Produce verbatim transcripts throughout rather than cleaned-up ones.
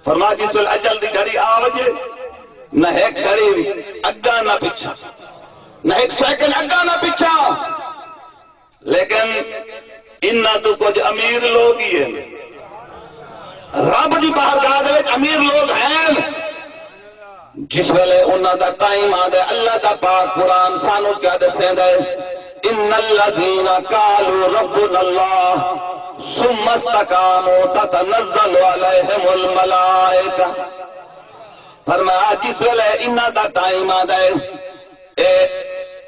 فرمایا، جس ویلے اجل دی گھڑی آ وجے، نہ ہک گھڑی اگاں نہ پچھاں، نہ ہک سیکنڈ اگاں نہ پچھاں۔ لیکن انہاں توں کجھ امیر لوگ ہی ہن۔ رب دی بارگاہ دے وچ امیر لوگ ہن۔ جس ویلے انہاں دا ٹائم آندا ہے، اللہ دا پاک قرآن سانوں کیا ݙسیندا ہے؟ ان الذین قالوا ربنا اللہ ثم استقاموا تتنزل علیہم الملائکہ۔ فرمایا، جس ویلے انہاں دا ٹائم آندا ہے، اے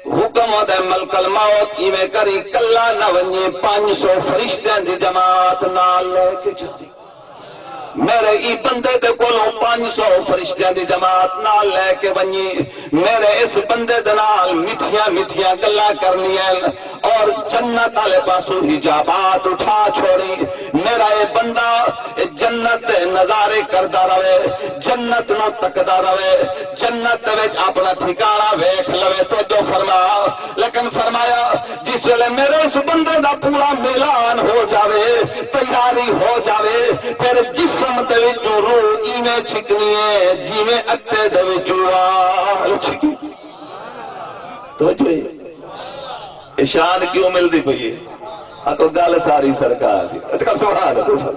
حکم ہوندا ہے، ملک الموت، ایویں کری کلا نہ ونڄے، پنج سو فرشتیاں دی جماعت نال لے کے چلی۔ میرے ای بندے دے کولوں پنج سو فرشتیاں دی جماعت نال لے کے ونڄی۔ میرے اس بندے دے نال مٹھیاں مٹھیاں گلاں کرنیاں اور جنت والے پاسوں حجابات اٹھا چھوڑی۔ میرا اے بندہ اے جنت دے نظارے کردا رہے، جنت نو تکدا رہے، جنت دے وچ اپنا ٹھکانہ ویکھ لوے۔ توجہ فرما۔ لیکن فرمایا، جس ویلے میرے اس بندے دا پورا میلان ہو جاوے، تیاری ہو جاوے، پھر جسم دے وچوں روح ایویں چھکنی ہے جیویں اٹے دے وچوں وال چھکی۔ توجہ ہے؟ اے شان کیوں ملدی پئی ہے؟ آکھو گل ساری سرکار دی۔ اچھا، سبحان اللہ۔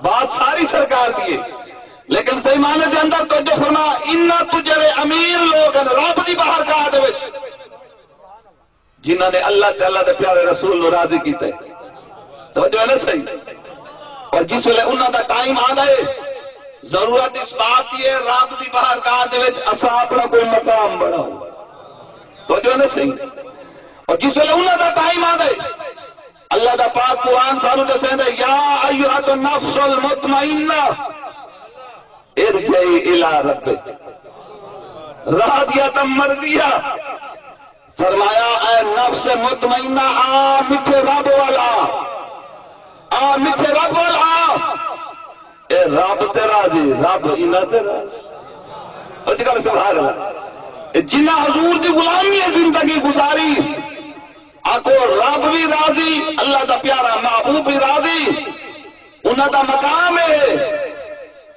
بات ساری سرکار دی ہے۔ لیکن صحیح معنی دے اندر توجہ فرما، انہاں توں جڑے امیر لوگ ہن رب دی بارگاہ دے وچ، جنہاں نے اللہ تے اللہ دے پیارے رسول نوں راضی کیتا ہے۔ توجہ ہے نا صحیح؟ اور جس ویلے انہاں دا ٹائم آندا ہے، ضرورت اس بات دی ہے، رب دی بارگاہ دے وچ اساں اپنا کوئی مقام بݨاؤں۔ توجہ ہے نا صحیح؟ اور جس ویلے انہاں دا ٹائم آندا ہے، اللہ دا پاک قرآن سانوں ݙسیندا ہے، یا ایھا النفس المطمئنہ، ارجعی الی ربک راضیۃ مرضیہ۔ فرمایا، اے نفس مطمئنہ، آ میٹھے رب ول آ، آ میٹھے رب ول آ۔ اے رب تے راضی، رب انہاں تے راضی۔ اچ گل سبحان اللہ۔ اے جنہاں حضور دی غلامی ہے زندگی گزاری، آکھو رب بھی راضی، اللہ دا پیارا محبوب بھی راضی۔ انہاں دا مقام ہے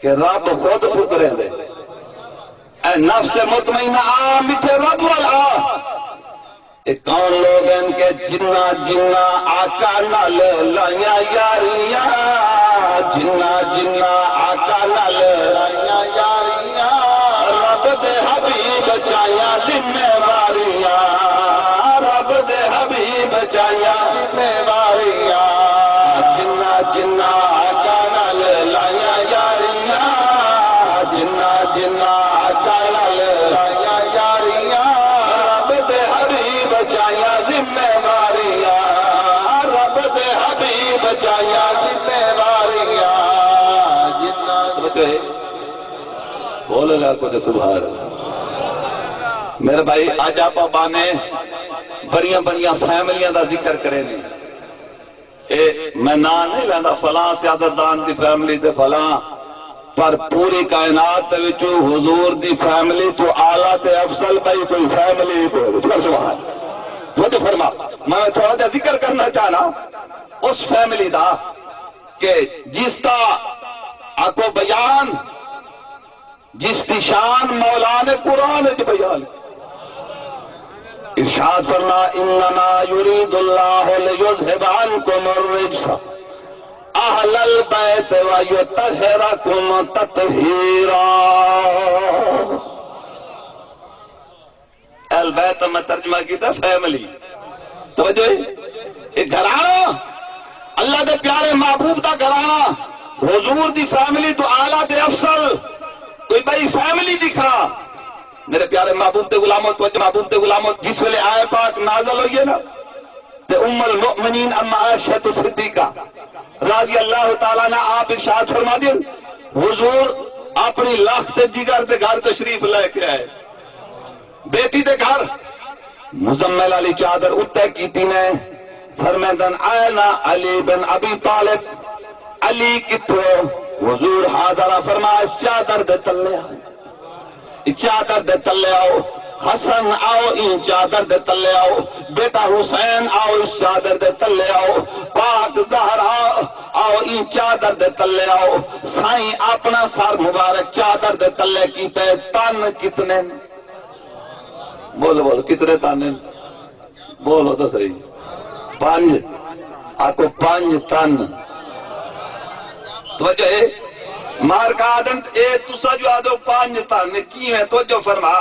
کہ رب خود پکرے دے۔ اے نفس مطمئنہ، آ میٹھے رب ول آ۔ اے کون لوگ ہن کہ جنہاں جنہاں آقا نال لائیاں یاریاں، جنہاں جنہاں آقا نال لائیاں یاریاں، رب دے حبیب چائیاں ذمہ واریاں، رب دے حبیب چائیاں ذمہ واریاں، جنہاں جنہاں آقا نال لائیاں یاریاں، جنہاں جنہاں آقا نال لائیاں یاریاں، رب دے حبیب چائیاں ذمہ واریاں، رب دے حبیب چائیاں ذمہ واریاں۔ جنہاں، توجہ ہے؟ بولو نا کچھ سبحان اللہ۔ میرے بھائی، اڄ آپاں ٻانے بڑیاں بڑیاں فیملیاں دا ذکر کریں۔ اے میں ناں نہیں لیندا، فلاں سیاستدان دی فیملی تے فلاں، پر پوری کائنات دے وچوں حضور دی فیملی تو اعلیٰ تے افضل بھائی کوئی فیملی ہی کوئی نہیں۔ سبحان اللہ۔ توجہ فرما، میں تھوڑا جہا ذکر کرنا چاہنا اس فیملی دا کہ جس دا آکو بیان، جس دی شان مولا نے قرآن وچ بیان۔ ارشاد فرما، انما یرید اللہ لیذھب عنکم الرجس اہل البیت ویطہرکم تطہیرا۔ اہل بیت میں ترجمہ کیتا فیملی۔ توجہ ہے؟ اے گھرانا، اللہ دے پیارے محبوب دا گھرانا، حضور دی فیملی تو اعلیٰ تے افضل کوئی بئی فیملی دکھا۔ میرے پیارے محبوب دے غلاموں، توجہ محبوب دے غلاموں، جس ویلے آئے پاک نازل ہوئی ہے نا، تے ام المؤمنین اما عائشہ تو صدیقہ رضی اللہ تعالیٰ عنہا آپ ارشاد فرما دین، حضور اپنی لخت جگر دے گھر تشریف لے کے آئے۔ بیٹی دے گھر مزمل والی چادر اتے کیتی نے، فرمیندن، "این علی بن ابی طالب؟" علی کتھو؟ حضور حاضر آ، فرمایا، "اس چادر دے تلے آؤ، اس چادر دے تلے آؤ۔" حسن آؤ ایں چادر دے تلے آؤ، بیٹا حسین آؤ اس چادر دے تلے آؤ، پاک زہرا آؤ ایں چادر دے تلے آؤ۔ سائیں اپنا سر مبارک چادر دے تلے کیتے، تن کتنے؟ بولو بولو، کتنے تن ہیں؟ بولو تو صحیح۔ پنج۔ آکھو پنج تن۔ توجہ ہے؟ مار کا آدن اے تسا جو آدھو پنج تن، کیویں؟ توجہ فرما۔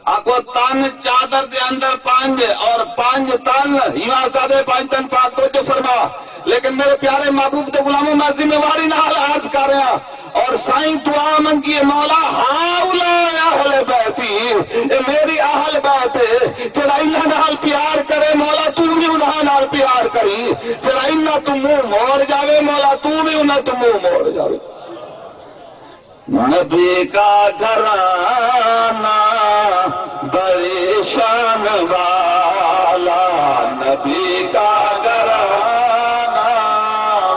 آکھو تن چادر دے اندر پنج اور پنج تن، ہی واسطہ دے پنج تن پاک، توجہ فرما۔ لیکن میرے پیارے محبوب دے غلاموں، میں ذمہ واری نال عرض کر رہا، اور سائیں دعا منگی ہے، مولا ہؤلاء اہل بیتی، اے میری اہل بیت ہے، جڑا انہاں نال پیار کرے، مولا تو بھی انہاں نال پیار کری، جڑا انہاں تو منہ موڑ جاوے، مولا تو بھی انہاں تو منہ موڑ جاوے۔ نبی کا گھرانا بڑی شان والا، نبی کا گھرانا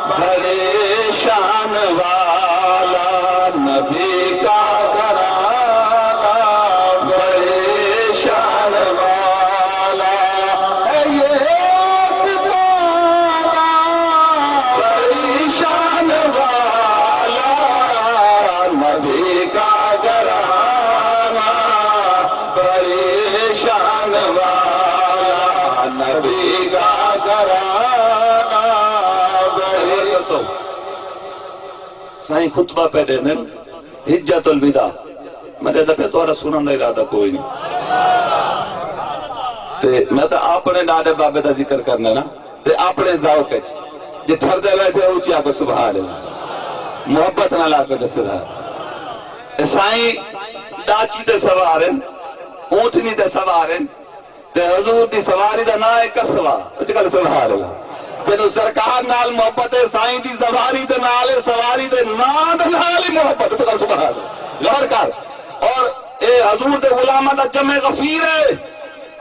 بڑی شان والا، نبی کا گھرانا بڑی شان والا۔ اے یہ ستارہ بڑی شان والا، نبی کا گھرانا بڑی شان والا، نبی کا گھرانا بڑی۔ سائیں خطبہ پہ ݙیندن، حجۃ الوداع۔ میں ݙیہدا پیا، تہاݙا سݨݨ دا ارادہ کوئی نہیں۔ تے میں تاں اپݨے ݙاݙے بابے دا ذکر کرنا نا، تے اپݨے ذوق وچ جے ٹھردے ٻیٹھے، اچی آکھو سبحان اللہ، محبت نال آکھو تے سبحان اللہ۔ اے سائیں ݙاچی تے سوار ہن، اونٹنی تے سوار ہن، تے حضور دی سواری دا ناں ہے قصویٰ۔ اچ ڳل سبحان اللہ۔ تینوں سرکار نال محبت ہے، سائیں دی سواری دے نال ہے، سواری دے ناں دے نال ہی محبت۔ اچ ڳل سبحان اللہ۔ غور کر۔ اور اے حضور دے غلاماں دا جمع غفیر ہے۔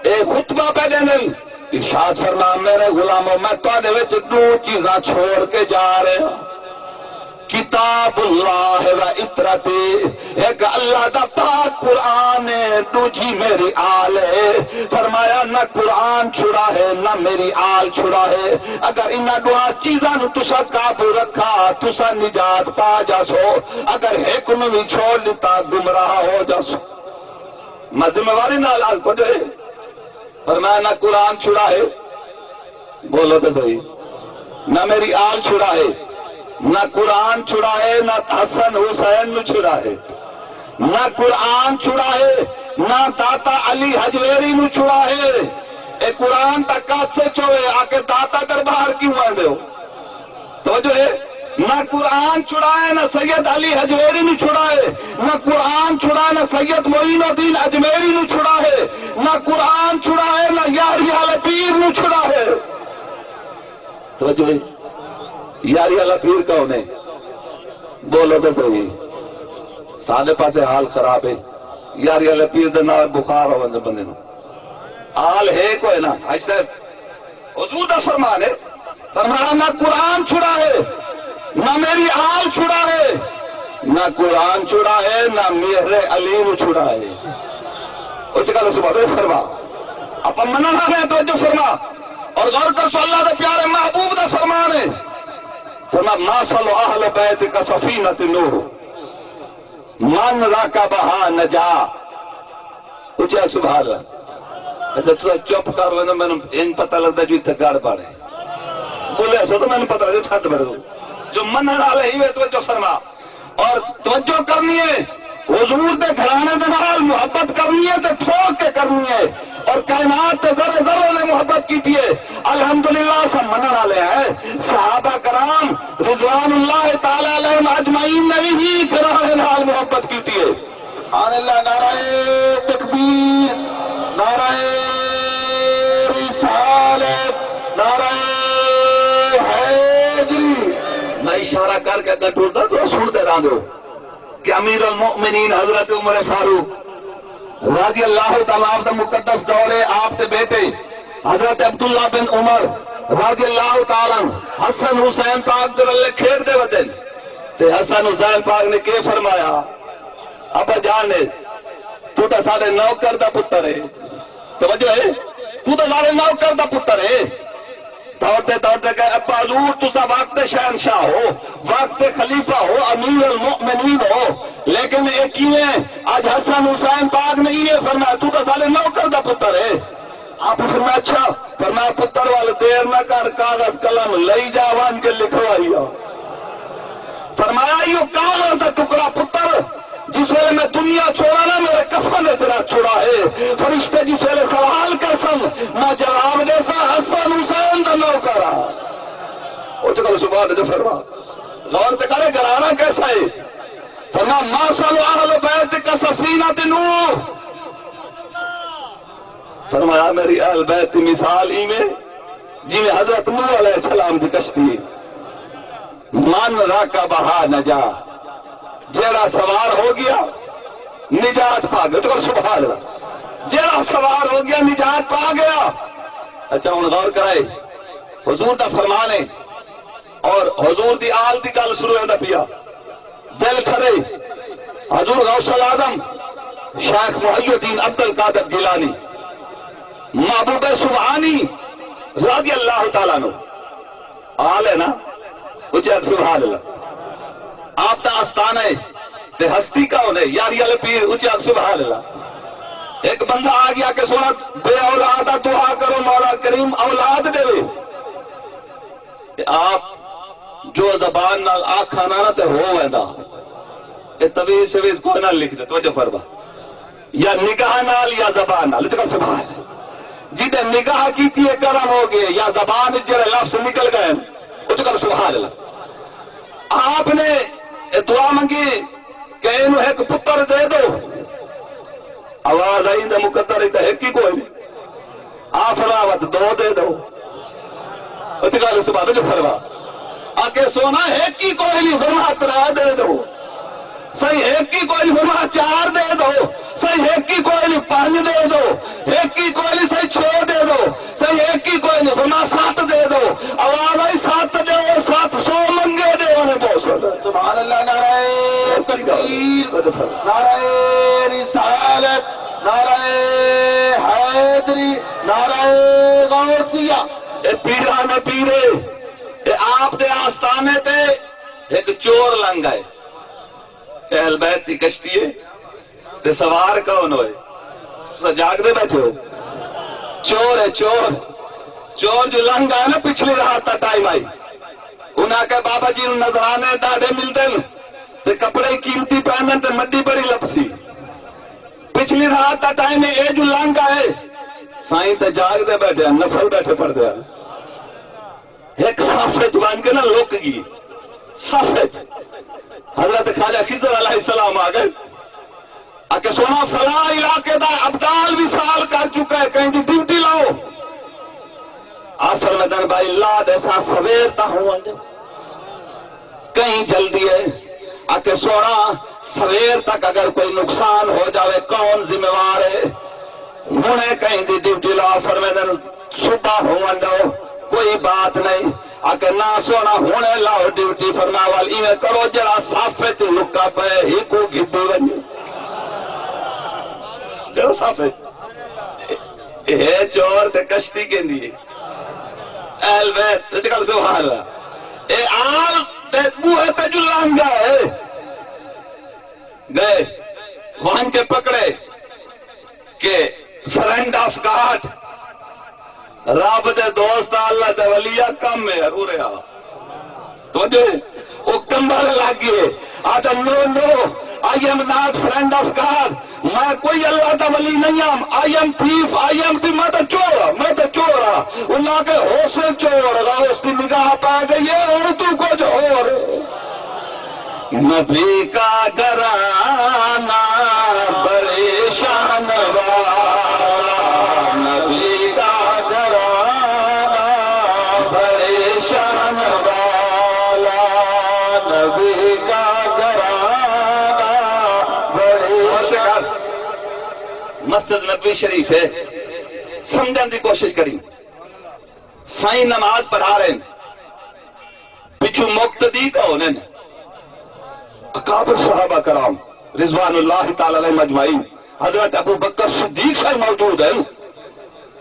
اے خطبہ پہ ݙیندن۔ ارشاد فرما، میرے غلامو، میں تہاݙے وچ ݙو چیزاں چھوڑ کے جا رہا۔ کتاب اللہ و عترتی، ہک اللہ دا پاک قرآن ہے، ݙوجھی میری آل ہے۔ فرمایا، نہ قرآن چھڑا ہے، نہ میری آل چھڑا ہے۔ اگر انہاں ݙوہاں چیزاں نوں تساں قابو رکھا، تساں نجات پا جاسو۔ اگر ہک نوں وی چھوڑ ݙتا، گمراہ ہو جاسو۔ میں ذمہ واری نال آل کجھ ہے۔ فرمایا، نہ قرآن چھڑا ہے، بولو تو صحیح، نہ میری آل چھڑا ہے، نہ قرآن چھڑا ہے، نہ حسن حسین نو چھڑا ہے، نہ قرآن چھڑا ہے، نہ داتا علی ہجویری نو چھڑا ہے۔ اے قرآن دا کچھ چوے آ کے داتا دربار کیوں آندے ہو؟ توجہ ہے، نہ قرآن چھڑائے، نہ سید علی ہجویری نو چھڑائے، نہ قرآن چھڑائے، نہ سید معین الدین اجمیری نو چھڑائے، نہ قرآن چھڑائے، نہ یاری والے پیر نو چھڑائے۔ توجہ ہے، یاری والا پیر کون ہے؟ بولو تو صحیح۔ سارے پاسے حال خراب ہے۔ یاری والے پیر دے نال بخار ہو ویندے بندے نوں۔ آل ہے کوئی نہ، حاجی صاحب، حضور دا فرمان ہے، فرمایا، نہ قرآن چھڑا ہے، نہ میری آل چھڑا ہے، نہ قرآن چھڑا ہے، نہ مہر علی نو چھڑا ہے۔ اچ ڳل سبحان اللہ فرما، اپاں منݨ والے ہیں، توجہ فرما اور غور کر سو، اللہ دے پیارے محبوب دا فرمان ہے، فرما، مثل اہل بیت کا سفینۃ نوح، من رکبہا نجا۔ اچی آکھ سبحان اللہ۔ اچھا، تساں چپ کر ویندے، مینوں انج پتہ لڳدا جو اتھے گڑبڑ ہے۔ بولے سو تو مینوں پتہ لڳدا چھت بڑے۔ جو منݨ والے ہی وے، توجہ فرما۔ اور توجہ کرنی ہے، حضور دے گھرانے دے نال محبت کرنی ہے تے ٹھوک کے کرنی ہے۔ اور کائنات دے ذرے ذرے نے محبت کیتی ہے۔ الحمدللہ، اساں منݨ والے ہیں۔ صحابہ کرام رضوان اللہ تعالی علیہم اجمعین نے بھی ہی گھرانے نال محبت کیتی ہے۔ سبحان اللہ، نعرہ تکبیر، نعرہ رسالت، نعرہ حیدری۔ میں اشارہ کر کے اڳاں ٹردا، تساں سݨدے رہندے ہو کہ امیر المؤمنین حضرت عمر فاروق رضی اللہ تعالیٰ عنہ دا مقدس دور ہے، آپ دے بیٹے حضرت عبداللہ بن عمر رضی اللہ تعالیٰ عنہ حسن حسین پاک دے ولے کھیݙدے ودن۔ تے حسن حسین پاک نے کے فرمایا؟ ابا جان نے، توں تاں ساݙے نوکر دا پتر ہے۔ توجہ ہے؟ توں تاں ساݙے نوکر دا پتر ہے۔ دوڑدے دوڑدے گئے، ابا حضور، تساں وقت دے شہنشاہ ہو، وقت دے خلیفہ ہو، امیر المؤمنین ہو، لیکن اے کیویں؟ اڄ حسن حسین پاک نے ایویں فرمایا، توں تاں ساݙے نوکر دا پتر ہے۔ آپ نے فرمایا، اچھا؟ فرمایا، پتر ول دیر نہ کر، کاغذ قلم لئی جا، ونڄ کے لکھوائی آ۔ فرمایا، ایہو کاغذ دا ٹکڑا پتر، جس ویلے میں دنیا چھوڑا نا، میرے کفن وچ رکھ چھوڑا ہے۔ فرشتے جس ویلے سوال کرسن، میں جواب ݙیساں، حسن حسین دا نوکر ہاں۔ اچ کر سبحان جو فرما۔ غور تے کرے، گھرانا کیسا ہے؟ فرمایا، مثل اہل بیت کسفینۃ نوح۔ فرمایا، میری اہل بیت دی مثال ایویں جیویں حضرت نوح علیہ السلام دی کشتی ہے۔ من رکبھا نجا، جیڑھا سوار ہو گیا، نجات پا گیا۔ تو سبحان اللہ، جیڑھا سوار ہو گیا، نجات پا گیا۔ اچھا، ہݨ غور کرائے، حضور دا فرمان ہے، اور حضور دی آل دی ڳالھ شروع ہوندا پیا۔ دل ٹھرے، حضور غوث الاعظم شیخ محی الدین عبد القادر گیلانی، محبوب سبحانی رضی اللہ تعالیٰ عنہ، آل ہے نا؟ اچی آکھ سبحان اللہ۔ آپ دا آستانہ ہے تے ہستی کون ہے؟ یاری والے پیر، اچی آکھ سبحان اللہ۔ ایک بندہ آ گیا کہ سونا بے اولاد آ، دعا کرو مولا کریم اولاد ݙیوے۔ تے آپ جو زبان نال آکھاں نا، تے ہو ویندا۔ اے تویز شویز کوئی نہ لکھدے، توجہ فرما۔ یا نگاہ نال یا زبان نال، اچ کر سبحان۔ جیندے نگاہ کیتی ہے، کرم ہو گئے، یا زبان وچ جڑے لفظ نکل گئے، اچ کر سبحان اللہ۔ آپ نے اے دعا منگی کہ اینوں ہک پتر دے ݙیو۔ آواز آئی، دے مقدر تے ہک ہی کوئی نہیں۔ آ فرمایا، وت دو دے ݙیو۔ اچ ڳالھ سبحان جو فرما۔ آکھے سونا ہک ہی کوئی نہیں، فرما ترے دے ݙیو۔ سائیں ہک ہی کوئی نہیں، فرما چار دے ݙیو۔ سائیں ہک ہی کوئی نہیں، پنج دے ݙیو۔ ہک ہی کوئی نہیں، سائیں چھ دے ݙیو۔ سائیں ہک ہی کوئی نہیں، فرما ست دے ݙیو۔ آواز آئی، ست ݙیو، ست سو منگے ݙیوݨ پوسن۔ سبحان اللہ، نعرہ تکبیر، نعرہ رسالت، نعرہ حیدری، نعرہ غوثیہ۔ اے پیراں دے پیرے، اے آپ دے آستانے تے ہک چور لنگھ آئے۔ اہل بیت دی کشتی ہے تے سوار کون ہوئے؟ تساں جاگدے بیٹھے ہو؟ چور ہے، چور۔ چور جو لنگھ آئے نا، پچھلی رات دا ٹائم آئی۔ انہاں آکھیا، بابا جی نوں نذرانے ݙاڈھے ملدن تے کپڑے قیمتی پہندن تے مڈی بڑی لبھسی۔ پچھلی رات دا ٹائم ہے، اے جو لنگھ آئے، سائیں تے جاگدے بیٹھے ہن، نفل بیٹھے پڑھدے ہن۔ ہک صف وچ ونڄ کے نا لک ڳئی۔ صف وچ حضرت خواجہ خضر علیہ السلام آ ڳئے۔ آکھے سونا، فلاں علاقے دا ابدال وصال کر چکا ہے، کہیں دی ڈیوٹی لاؤ۔ آ فرمیندن، بھائی لا ݙیساں، سویر تاں ہووݨ ݙے، کہیں جلدی ہے؟ آکھے سونا، سویر تک اگر کوئی نقصان ہو جاوے، کون ذمہ وار ہے؟ ہݨے کہیں دی ڈیوٹی لاؤ۔ فرمیندن، صبح ہووݨ ݙیو، کوئی بات نہیں۔ آکھے نہ سونا، ہݨے لاؤ ڈیوٹی۔ فرمایا ول ایویں کرو، جیڑھا صف وچ لکا پئے، ہیکوں گھدی ونڄو۔ جیڑھا صف وچ۔ اے چور تے کشتی کیندی ہے؟ اہل بیت، اچ کر سبحان اللہ۔ اے آل دے بوہے تے جو لنگھ ڳئے، ڳئے، ونڄ کے پکڑے کہ فرینڈ آف گاڈ، رب دے دوست، اللہ دے ولی آ، کم ہے، ارو رہیا۔ توجہ ہے؟ او کمبل لگ گئے۔ آدھا، no, no, I am not friend of God. میں کوئی اللہ دا ولی نہیں ہاں۔ آئی ایم تھیف، آئی ایم تھی، میں تو چور ہاں، میں تو چور ہاں۔ انہاں آکھے ہوسے چور، غوث دی نگاہ پا گئی ہے، ہݨ توں کجھ ہور۔ نبی کا گھرانا بڑی شان والا، نبی کا گھرانا بڑی شان والا، نبی کا گھرانا بڑی۔ مسجد نبوی شریف ہے، سمجھݨ دی کوشش کریں۔ سائیں نماز پڑھا رہے ہیں، پچھوں مقتدی کون ہیں؟ اکابر صحابہ کرام رضوان اللہ تعالی علیہم اجمعین۔ حضرت ابو بکر صدیق سائیں موجود ہن۔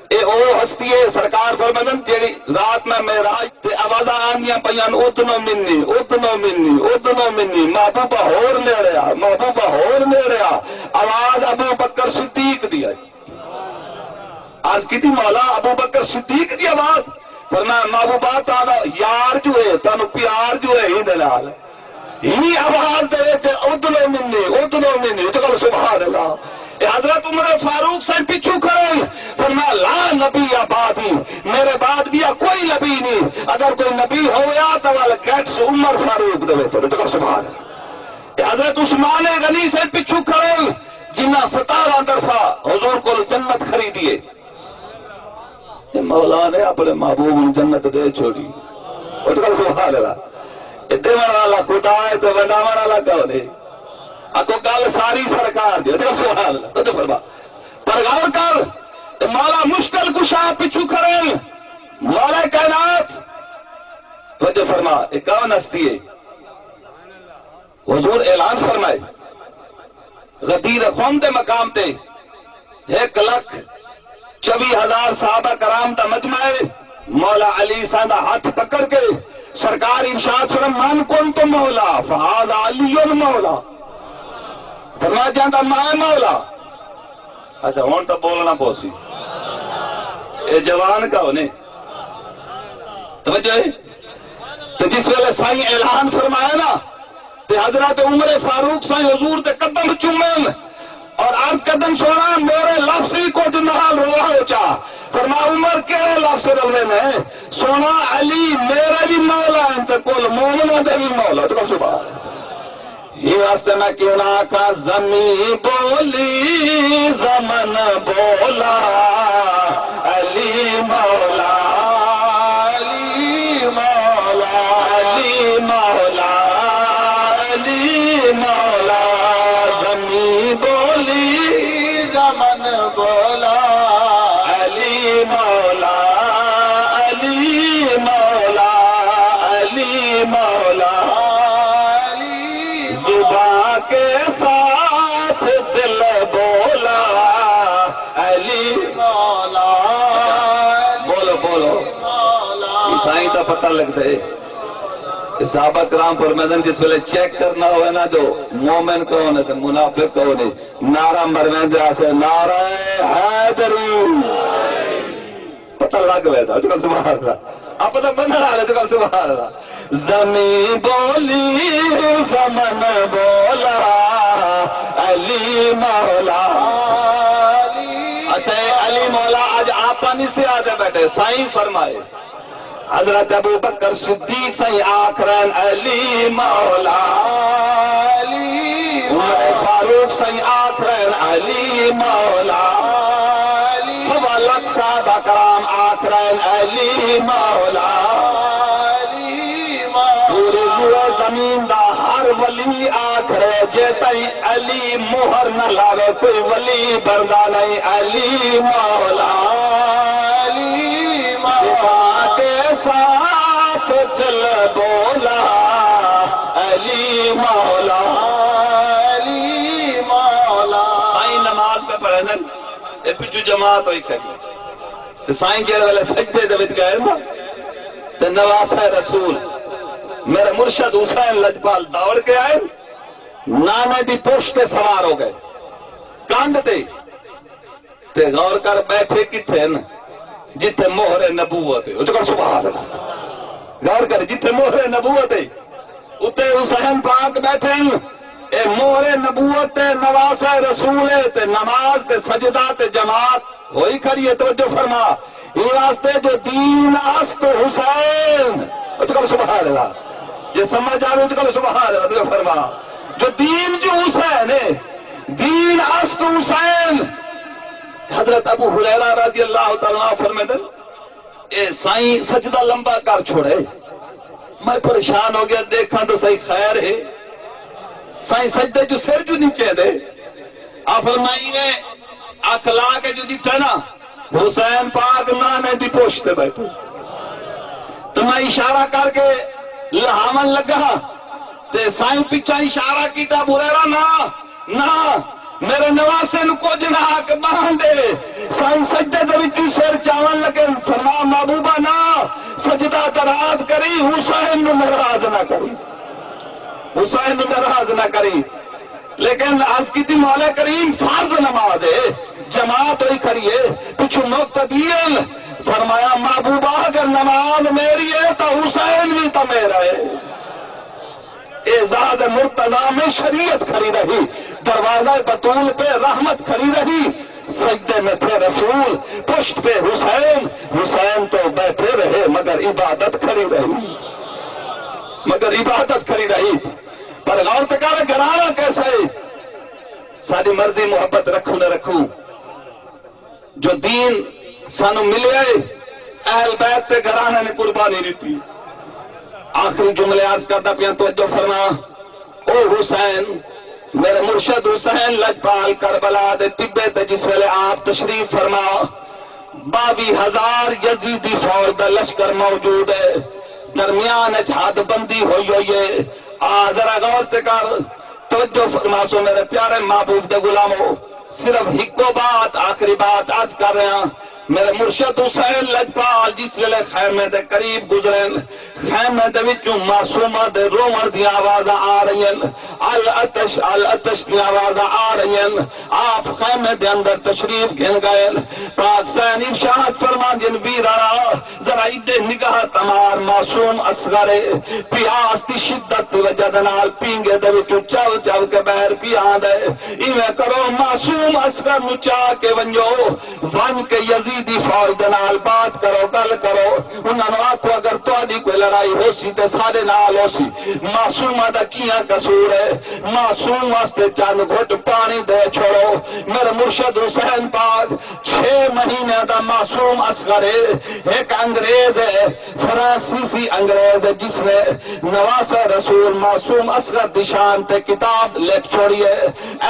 اے او ہستی ہے، سرکار فرمیندن، جیڑھی رات میں معراج تے آوازاں آندیاں پیاں، "ادنو منی، ادنو منی، ادنو منی"، "محبوبہ ہور نیڑے آ، محبوبہ ہور نیڑے آ"، آواز ابو بکر صدیق دی آئی۔ عرض کیتی، "مولا، ابو بکر صدیق دی آواز؟" فرمایا، "محبوبہ، تہاݙا یار جو ہے، تہانوں پیار جو ہے، ایندے نال۔" ہی آواز دے وچ، "ادنو منی، ادنو منی۔" اچ کر سبحان اللہ۔ اے حضرت عمر فاروق سائیں پچھوں کھڑے، فرمایا، "لا نبی بعدی"، میرے بعد ٻیا کوئی نبی نہیں، اگر کوئی نبی ہویا تاں ول گیٹس عمر فاروق دے وچ۔ اچ کر سبحان اللہ۔ اے حضرت عثمان غنی سائیں پچھوں کھڑے، جنہاں ستارہ طرفہ حضور کول جنت خریدی ہے۔ اے مولا نے اپݨے محبوب نوں جنت ݙے چھوڑی۔ اچ کر سبحان اللہ۔ اے ݙیوݨ والا خدا ہے تے ونڈاوݨ والا کون ہے؟ اڳوں ڳالھ ساری سرکار دی۔ اچ کر سبحان اللہ۔ توجہ فرما۔ پر غور کر، اے مولا مشکل کشا پچھوں کھڑے، مولا کائنات۔ توجہ فرما، اے کون ہستی ہے؟ حضور اعلان فرمائے، غدیر خم دے مقام تے ہک لکھ چوی ہزار صحابہ کرام دا مجمع ہے۔ مولا علی سائیں دا ہتھ پکڑ کے سرکار ارشاد فرمائے، "من کنت مولا فہذا علی مولا"، فرمایا جاندا میں مولا۔ اچھا، ہݨ تاں بولݨا پوسی۔ اے جوان کا ہونے؟ توجہ ہے؟ تے جس ویلے سائیں اعلان فرمایا نا، تے حضرت عمر فاروق سائیں حضور دے قدم چومن اور عرض کردن، "سوہݨا، میرے لفظ وی کجھ نال رلا ہو چا۔" فرمایا، "عمر، کیڑھے لفظ رلوے نے؟" سوہݨا، علی میرے وی مولا ہن تے کل مومناں دے وی مولا۔ تو سبحان اللہ۔ ایں واسطے میں کیوں نہ آکھاں، "زمیں بولی زمن بولا، علی مولا، علی مولا، علی مولا، علی مولا"۔ زمیں بولی زمن بولا، علی مولا، علی مولا، علی مولا، علی۔ زباں کے ساتھ دل بولا، علی مولا، بولو، بولو۔ مولا۔ سائیں دا پتہ لڳدا ہے۔ اے صحابہ کرام فرمیندن، جس ویلے چیک کرنا ہوئے نا جو مومن کون ہے تے منافق کون ہے، نعرہ مرویندے آسے، "نعرہ حیدری"۔ پتہ لڳ ویسا، اچ کر سبحان اللہ۔ آپ تاں بندہ نال، اچ کر سبحان اللہ۔ زمیں بولی زمن بولا، علی مولا۔ اچھا، اے علی مولا اڄ آپاں نہیں سی آہدے ٻیٹھے، سائیں فرمائے۔ حضرت ابو بکر صدیق سائیں آکھ رہن، "علی مولا، علی۔" عمر فاروق سائیں آکھ رہن، "علی مولا۔" علی۔ سوا لکھ صحابہ کرام آکھ رہن، "علی مولا۔" علی مولا۔ پوری روئے زمین دا ہر ولی آکھ رہے، جے تائیں علی مہر نہ لاوے، کوئی ولی بݨدا نہیں۔ علی مولا، علی مولا۔ زباں کے ساتھ دل بولا، علی مولا، علی مولا۔ سائیں نماز پہ پڑھے نا، اے پچھو جماعت ہوئی کھڑی۔ تے سائیں جیڑھے ویلے سجدے دے وچ ڳئے نا، تے نواسہ رسول، میرے مرشد حسین لجپال دوڑ کے آئے، نانے دی پشت تے سوار ہو ڳئے، کندھ تے۔ تے غور کر، ٻیٹھے کتھے ہن؟ جتھے مہر نبوت ہے۔ اچ کر سبحان اللہ۔ غور کر، جتھے مہر نبوت ہے، اتے حسین پاک ٻیٹھے ہن۔ اے مہر نبوت تے نواسہ رسول ہے، تے نماز تے سجدہ تے جماعت ہوئی کھڑی ہے۔ توجہ فرما، ایں واسطے جو دین است حسین۔ اچ کر سبحان اللہ۔ جے سمجھ آوے، اچ کر سبحان اللہ۔ توجہ فرما، جو دین جو حسین ہے، دین است حسین۔ حضرت ابو ہریرہ رضی اللہ تعالیٰ عنہ فرمیندن، اے سائیں سجدہ لمبا کر چھوڑے، میں پریشان ہو ڳیا، ݙیکھاں تو صحیح خیر ہے۔ سائیں سجدے جو سر جو نیچے دے۔ آ فرمائی میں اکھ لا کے جو ݙٹھا نا، حسین پاک نانے دی پشت تے ٻیٹھے۔ تو میں اشارہ کر کے لہاوݨ لڳا، تے سائیں پچھا اشارہ کیتا، "ابو ہریرہ، نہ، نہ۔" میرے نواسے نو کجھ نہ آکھ، ٻہندے سائیں سجدے دے وچوں سر چاون لگے۔ فرمایا، محبوبہ نہ، سجدہ دراز کری، حسین نو ناراض نہ کری، حسین نو ناراض نہ کری۔ لیکن عرض کیتی، مولا کریم، فرض نماز ہے، جماعت ہوئی کھڑی ہے، پچھوں مقتدی ہیں۔ فرمایا، محبوبہ، اگر نماز میری ہے تو حسین بھی تو میرا ہے۔ اعزاز مرتضی میں شریعت کھڑی رہی، دروازہ بتول پہ رحمت کھڑی رہی، سجدے میں تھے رسول، پشت پہ حسین، حسین تو بیٹھے رہے مگر عبادت کھڑی رہی، مگر عبادت کھڑی رہی۔ پر غور تے کر، گھرانا کیسا ہے؟ ساری مرضی محبت رکھوں نہ رکھوں، جو دین سانوں ملیا ہے، اہل بیت تے گھرانے نے قربانی ݙتی۔ آخری جملے عرض کردا پیاں، توجہ فرما۔ او حسین، میرے مرشد حسین لجپال، کربلا دے ٹبے تے جس ویلے آپ تشریف فرما، ٻاوی ہزار یزیدی فوج دا لشکر موجود ہے، درمیان اچ حد بندی ہوئی ہوئی ہے۔ آ ذرا غور تے کر، توجہ فرماسو میرے پیارے محبوب دے غلامو، صرف ہکو بات، آخری بات عرض کر رہا ہاں۔ میرے مرشد حسین لجپال جس ویلے خیمے دے قریب گزرن، خیمے دے وچوں معصومہ دے رووݨ دیاں آوازاں آ رہی ہیں، العطش، العطش دیاں آوازاں آ رہی ہیں۔ آپ خیمے دے اندر تشریف گھن گئے۔ پاک سین ارشاد فرماندن، ویرا، ذرا ایݙے نگاہ تمار، معصوم اصغر ہے، پیاس دی شدت دی وجہ دے نال پینگے دے وچوں چل چل کے ٻاہر پیا آندا ہے۔ ایویں کرو، معصوم اصغر نو چا کے ونڄو، ونڄ کے یزیدی فوج دے نال بات کرو، ڳل کرو، انہاں نو آکھو، اگر تہاݙی کوئی لڑائی ہوسی تے ساݙے نال ہوسی۔ معصومہ دا کیاں قصور ہے؟ معصوم واسطے چند گھٹ پاݨی دے چھوڑو۔ میرے مرشد حسین پاک چھ مہینے دا معصوم اصغر ہے، ہک انگریز ہے، فرانسیسی انگریز ہے، جس نے نواسہ رسول معصوم اصغر دی شان تے کتاب لکھ چھوڑی ہے،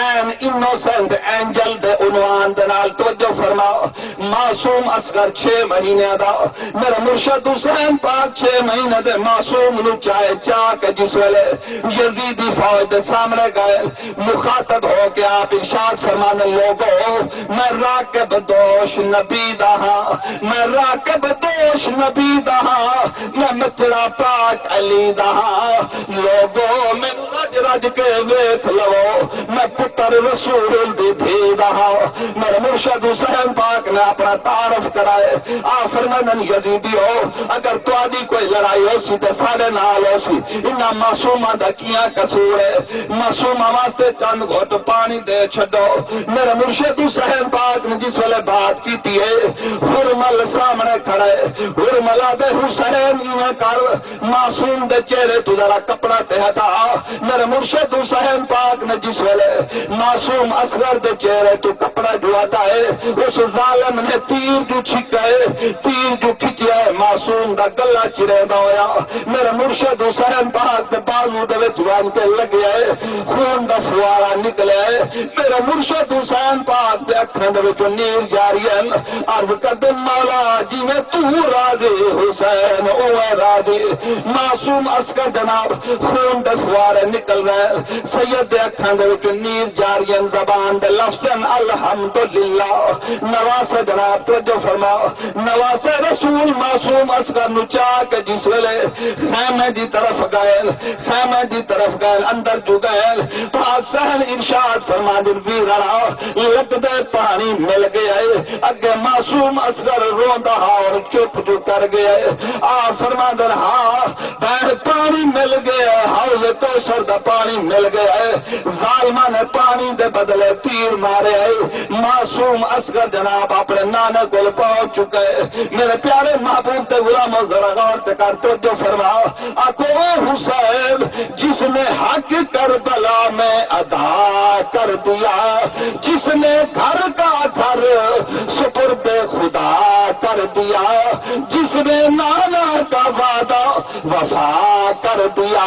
این انوسنٹ اینجل دے عنوان دے نال۔ توجہ فرماؤ، معصوم اصغر چھ مہینے دا، میرا مرشد حسین پاک چھ مہینے دے معصوم نو چائے چا کے جس ویلے یزیدی فوج دے سامنے گئے، مخاطب ہو کے آپ ارشاد فرمانے، لوگو، میں راکب دوش نبی دا ہاں، میں راکب دوش نبی دا ہاں، میں متھڑا پاک علی دا ہاں۔ لوگو، مینوں رج رج کے ویکھ لو، میں پتر رسول دی دھی دا ہاں۔ میرے مرشد حسین پاک نے اپنا تعارف کرائے۔ آ فرماندن، یزیدیو، اگر تہاݙی کوئی لڑائی ہوسی تے ساݙے نال ہوسی۔ انہاں معصوماں دا کیاں قصور ہے؟ معصوماں واسطے چند گھٹ پاݨی دے چھڈو۔ میرے مرشد حسین پاک نے جس ویلے بات کیتی ہے، ہرمل سامنے کھڑا ہے۔ ہرمل آہدے، حسین، ایویں کر، معصوم دے چہرے توں ذرا کپڑا تے ہٹا۔ میرے مرشد حسین پاک نے جس ویلے معصوم اصغر دے چہرے توں کپڑا جو ہٹائے، اس ظالم نے تیر جو چھکا ہے، تیر جو کھچیا ہے، معصوم دا گلا چریندا ہویا میرے مرشد حسین پاک دے بازو دے وچ ونج کے لگیا ہے، خون دا فوارہ نکلیا ہے۔ میرے مرشد حسین پاک دے اکھاں دے وچوں نیر جاری ہن۔ عرض کردے، مولا، جیویں توں راضی حسین اوویں راضی۔ معصوم اصغر جناب، خون دے فوارے نکل رہے ہن۔ سید دے اکھاں دے وچوں نیر جاری ہن، زبان دے لفظ ہن، الحمدللہ۔ نواسہ جناب، توجہ فرماؤ، نواسہ رسول معصوم اصغر نو چا کے جس ویلے خیمے دی طرف گئے، خیمے دی طرف گئے، اندر جو گئے، پاک سین ارشاد فرما دن، ویرا، لگدے پانی مل گیا ہے۔ اگے معصوم اصغر روندا ہا اور چپ جو کر گیا ہے۔ آ فرما دن، ہاں، بہن پانی مل گیا ہے، حوض کوثر دا پانی مل گیا ہے۔ ظالماں نے پانی دے بدلے تیر مارے ہے۔ معصوم اصغر جناب اپنے نانے کول پہنچ چکا ہے۔ میرے پیارے محبوب دے غلامو، ذرا غور تے کر، توجہ فرما۔ آکھو، او حسین، جس نے حق کربلا میں ادا کر دیا، جس نے گھر کا گھر سپرد خدا کر دیا، جس نے نانا کا وعدہ وفا کر دیا،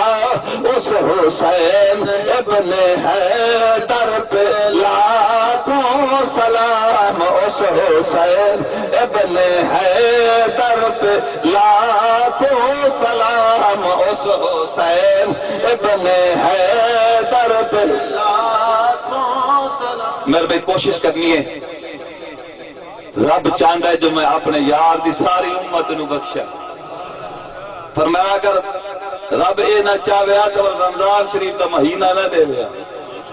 اس حسین ابن حیدر پہ لاکھوں سلام، اس حسین ابن حیدر پہ لاکھوں سلام، اس حسین ابن حیدر پہ لاکھوں سلام۔ میرے بھائی کوشش کرنی ہے۔ رب چاہندا ہے جو میں اپنے یار دی ساری امت نو بخشاں۔ فرمایا، اگر رب اے نہ چاہویا تو رمضان شریف دا مہینہ نہ ݙیویا۔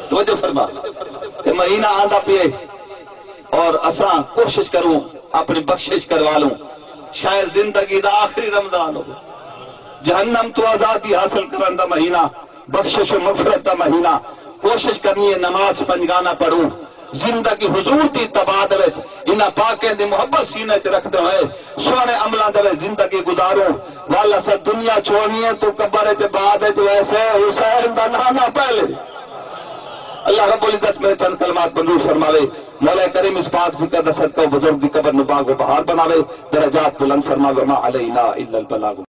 توجہ فرما، اے مہینہ آندا پئے اور اساں کوشش کروں اپنی بخشش کروا لوں۔ شاید زندگی دا آخری رمضان ہو، جہنم تو آزادی حاصل کرن دا مہینہ، بخشش و مغفرت دا مہینہ۔ کوشش کرنی ہے نماز پنجگانہ پڑھوں، زندگی حضور دی اتباع دے وچ انہاں پاکیں دی محبت سینے وچ رکھدے ہوئے سوہݨے عملاں دے وچ زندگی گزاروں۔ ول اساں دنیا چھوڑنی ہے تو قبر وچ بعد وچ ویسے حسین دا نانا پہلے۔ اللہ رب العزت میرے چند کلمات منظور فرماوے۔ مولا کریم اس پاک ذکر دا صدقہ و بزرگ دی قبر نو باغ و بہار بناوے، درجات بلند فرماوے۔ وما علینا الا البلاغ۔